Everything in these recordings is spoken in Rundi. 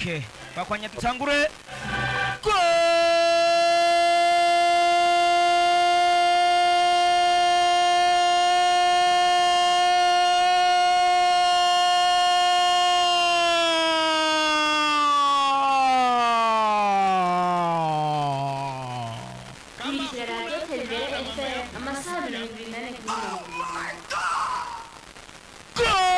Okay, bakwanya dutangure. Goal! Kurikira Radiyo Tembere FM amasaha 44 kuri 70. Goal!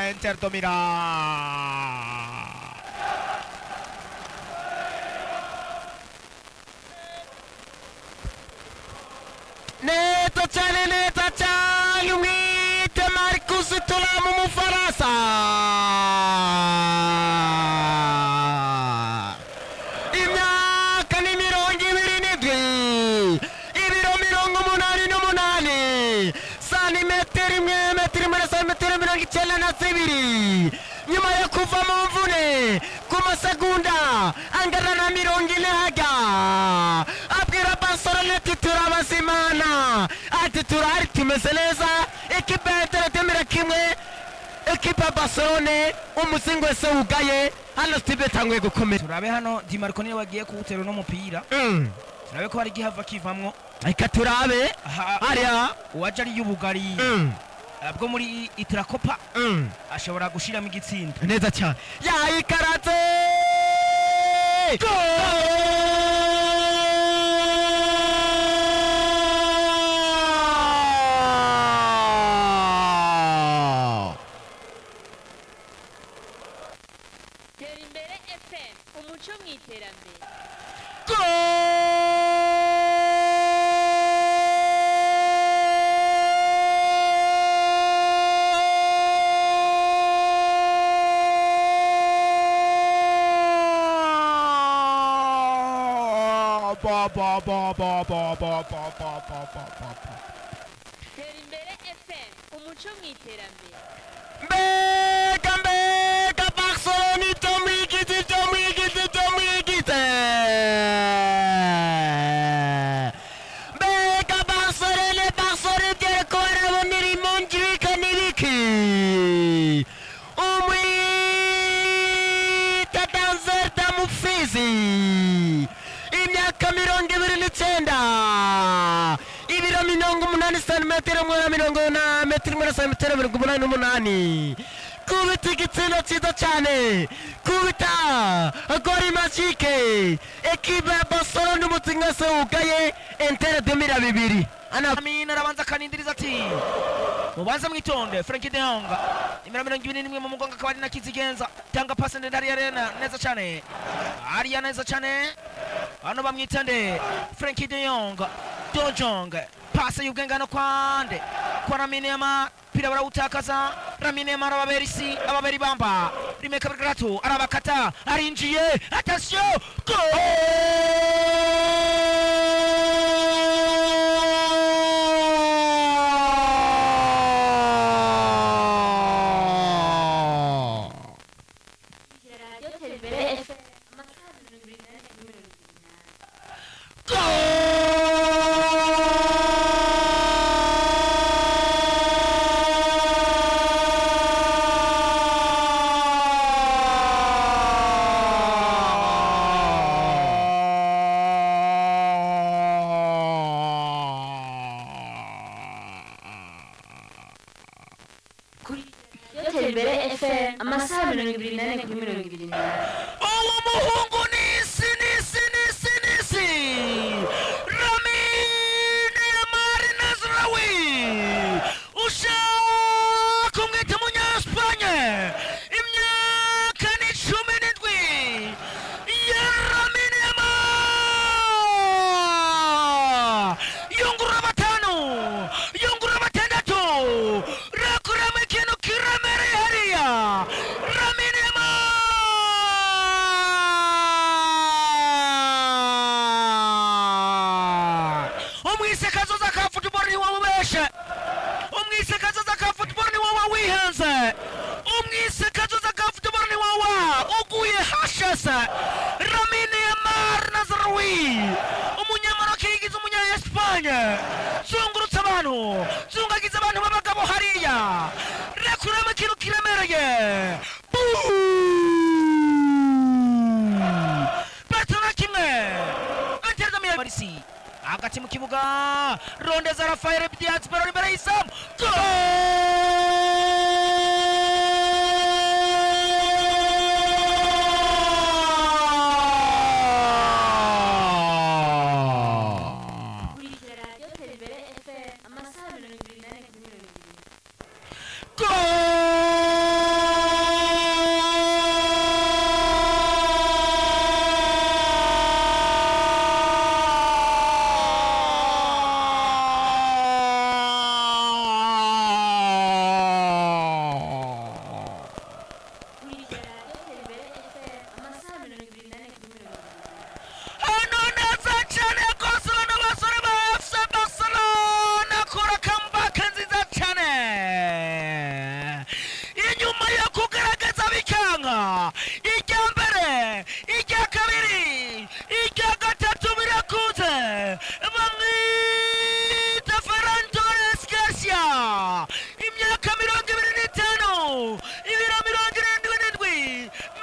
Inter de Milan. Neza cyane, neza cyane, umwite Marcus Thuram, umufaransa. Imyaka ni 27, ibiro 88, santimetero 1, metero 1 na santimetero 92. Nyuma yo kuva mu mvune ku masegonda angana na 40 haga abwira Barcelona ati turabazimana, ati turahari, tumeze neza. Ekipe ya Inter de kimwe, ekipe ya Barcelone umuzingo wese wugaye. Hano Steve yatanguye gukomera. Turabe hano Di Marco niwe wagiye kuwutera uno mupira. Turabe ko hari igihava kivamwo. Reka turabe. Aha, hariya. Uwaje ari y'ubugari bwo muri Iteracopa ashobora gushiramo igitsinda. Neza cyane, yayikaratse. Goal! Tera imbere FM umuco mu iterambere. Goal! Ba ba ba ba ba ba ba ba ba ba ba ba. Tera imbere FM umuco mu iterambere. Mbega mbega, Barcelona ibyo mwigize, ibyo mwigize, ibyo mwigize! Mbega Barcelona, Barcelona byereko barabonera imunjibika n'ibiki. Umwita Danzer Damufizi, imyaka 29, ibiro 80, santimetero 1 na mirongo na metero 1 na santimetero 88, kubita igitsina cyiza cyane, kubita gori magique. Ekipe ya Barcelona umuzinga wose wugaye, Inter de Milan 2 ana. Amina arabanza akanindiriza ati mubanza mwitonde. Frenkie de Jong, nimero 21 mu mugongo, akaba ari na Kizigenza. Tanga pasi ndende hariya rena neza cyane, hariya neza cyane. Hano bamwita nde? Frenkie de Jong, de Jong, pasi y'ubwenge hano kwande kwa Lamine Yamal, pira barawutakaza. Lamine Yamal ababera isi, ababera ibamba. Rimwe, kabiri, gatatu, arabakata, arinjiye. Attention, goal! Kurikira Radiyo Tembere FM amasaha 44 kuri 80. Radiyo Tembere FM amasaha 44 kuri 80. Uwo muhungu ni isi, ni isi, ni isi, ni isi. Lamine Yamal Nasraoui, ushaka umwite umunya-Espagne, imyaka ni 17 ya Lamine Yamal. Yungurura batanu, yungurura batandatu, rakuramo ikintu kiremereye hariya. Lamine Yamal. Torres Lamine Yamal Nazraoui umunyamaroke yigize umunya Espagne zungurutse abantu zungagiza abantu b'abagabo hariya rekuramo ikintu kiremereye. Barcelona kimwe Inter de Milan. Barisi hagati mu kibuga rondeza Rafael Diaz ballon imbere y'izamu. Kurikira radiyo Terimbere FM amasaha 24 kuri 20. Goal! Kurikira radiyo Terimbere FM amasaha 24 kuri 20. Hano neza cyane rwose bano basore ba FC Barcelona akora comeback nziza cyane inyuma yo kugaragaza bikanka irya mbere irya kabiri irya gatatu birakunze bamwita Ferran Torres Garcia imyaka 25 ibiro 77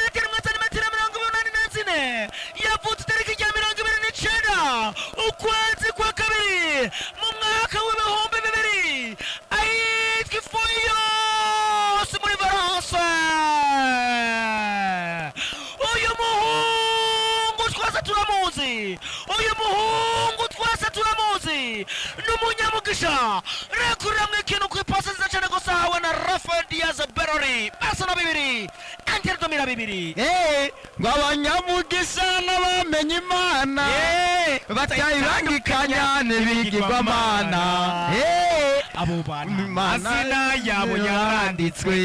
metero imwe santimetero 84 yavutse itariki rya 29 ukwezi kwa kabiri mu mwaka w'2000 ahitwa Foyos muri Valence. Uyu muhungu twese turamuzi, uyu muhungu twese turamuzi ni umunyamugisha. Rekuramwo ikintu ku ipasi nziza cyane gusa hawe na Rafael Diaz Berori. Barcelona 2 Inter de Milan 2. Ngo abanyamugisha n'abamenye Imana batayibangikanya n'ibigirwamana. Abo bana Imana amazina yabo yaranditswe.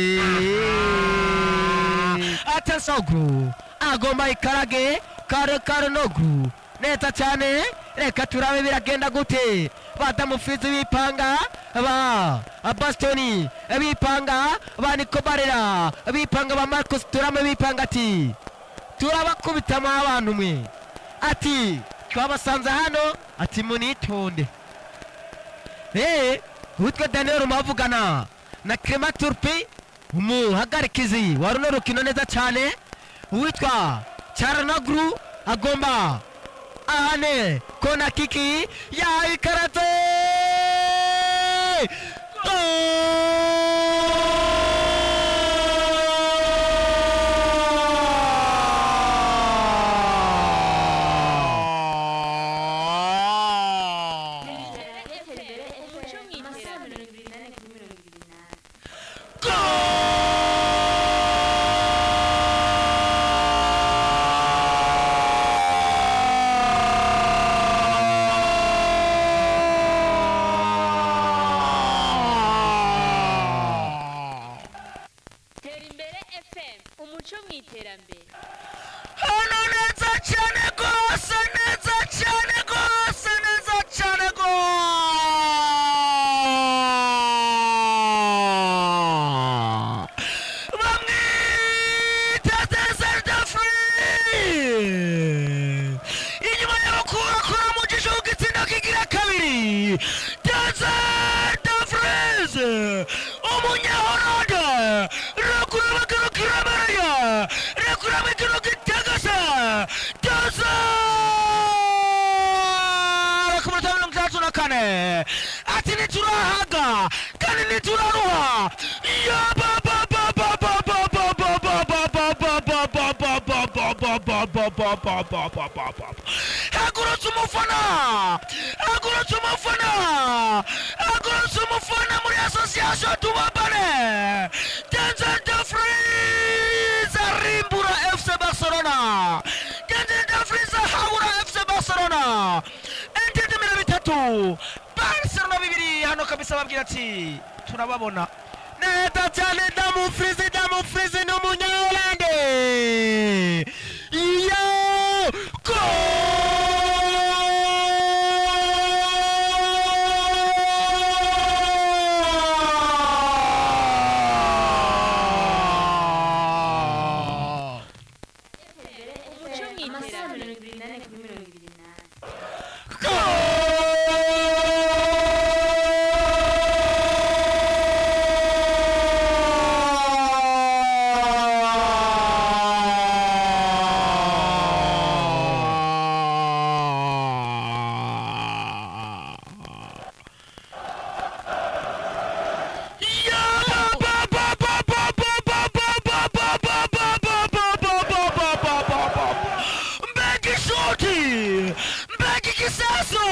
Atensogru agomba ikarage kare kare nogru neza cyane. Reka turabe biragenda gute. Badamufizi bipanga ba Bastoni bipanga ba Nico Barella bipanga ba Marcos Turame bipanga ati turabakubitamo abantu mwe ati twabasanze hano ati munitonde. Witwa Daniel Mavugana na Clement Turpi umuhagarikizi wa runo rukino neza cyane. Witwa Charanagru agomba ahane kona kiki yahaye ikarate. Kurikira radiyo Terimbere FM amasaha 24 kuri 28. Terimbere FM umuco mu iterambere. Hano neza cyane rwose neza cyane rwose neza cyane rwose bamwita Denzel Dumfries inyuma yo kurakura mu jisho w'igitsina kigira kabiri. Denzel Dumfries umunyahorande rekuramo ikintu kiremereye rekuramo ikintu gitegese Denzel ku minota 64 ati ntiturahaga kandi ntituraruha hagurutse umufana hagurutse umufana hagurutse umufana muri association tubabane. Denzel Dumfries arimbura FC Barcelona. Denzel Dumfries ahabura FC Barcelona. Inter de Milan 3 Barcelona 2. Hano kabisa babwira ati turababona neza cyane. Damufrizi Damufrizi ni umunyahorande iyo Terimbere mu amasaha 24 kuri 24. Mbega ishoti, mbega igisasu,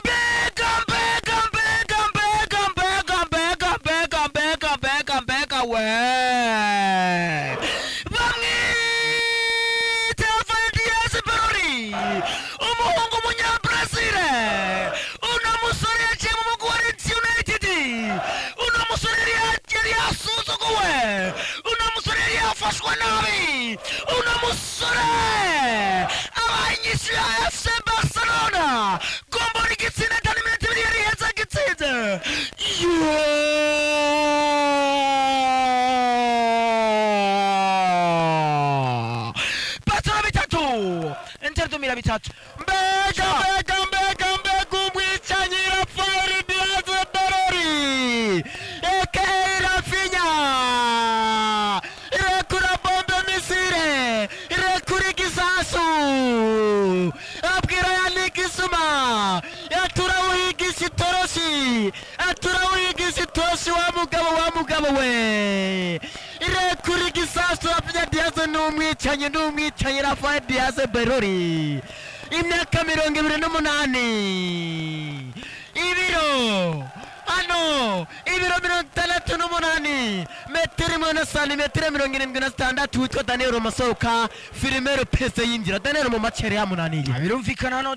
mbega mbega mbega mbega mbega mbega mbega mbega mbega mbega we, bamwita Rafael Diaz Perori, umuhungu w'umunyabrazil. Uno musore yaciye mu mugwi wa Leeds United. Uno musore yari yasuzuguwe, uno musore yari yafashwe nabi, uno musore abaye inyishu ya FC Barcelona. Gombora igitsina atari iminota 2 yari iheze agitsinze. Yo! Barcelona 3, Inter de Milan 3. Mbega mbega mbega mbega umwicanyi Rafael Diaz Barori aka Rafinha, irekura bombe misire, irekura igisasu, abwira Yannick Isuma yaturawuhigisha itoroshi, aturawuhigisha itoroshi wa mugabo, wa mugabo we, irekura igisasu. Rafinha Diaz ni umwicanyi, ni umwicanyi Rafael Diaz Berori, imyaka 28, ibiro hano ibiro 68, metero 1 na santimetero 76. Witwa Daniel Masoka Filime Lopez yinjira Daniel mu macere yamunaniye. Birumvikana hano.